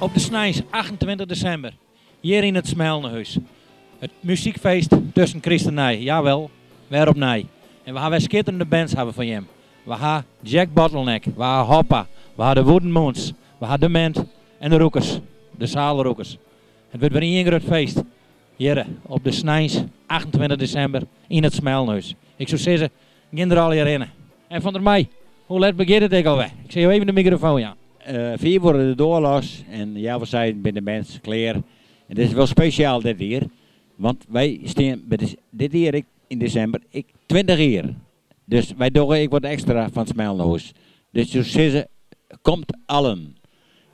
Op de sneins 28 desimber, hjir yn it Smelnehuis. It muzykfeest tusken kryst en nij. Jawel, wer opnij. En we ha wer skitterende bands hawwe foar jim. We ha Jack Bottleneck, we ha Hoppa, we ha de Wooden Moons, we ha Dement en de Roekers, de Zaleroekers. It wurdt wer ien grut feest hjir op de sneins 28 desimber yn it Smelnehuis. Ik soe sizze, gean der allegear hinne. En Van der Meij, hoe let begjint it ek alwer? Ik sil jo even de mikrofoon jaan. 5 oere de doar los en healwei seizen binne de bands klear. En dit is wol spesjaal dit jier, want wy stean dit jier ek yn desimber ek 20 jier. Dus wy dogge ek wat ekstra fan it Smelnehûs. Dus soe sizze, komt allen.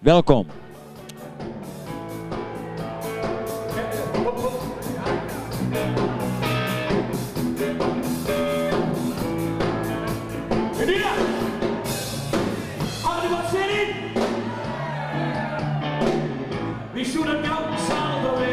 Welkom. Hawwe der wat sin yn? Wy soene dat gouden saldo.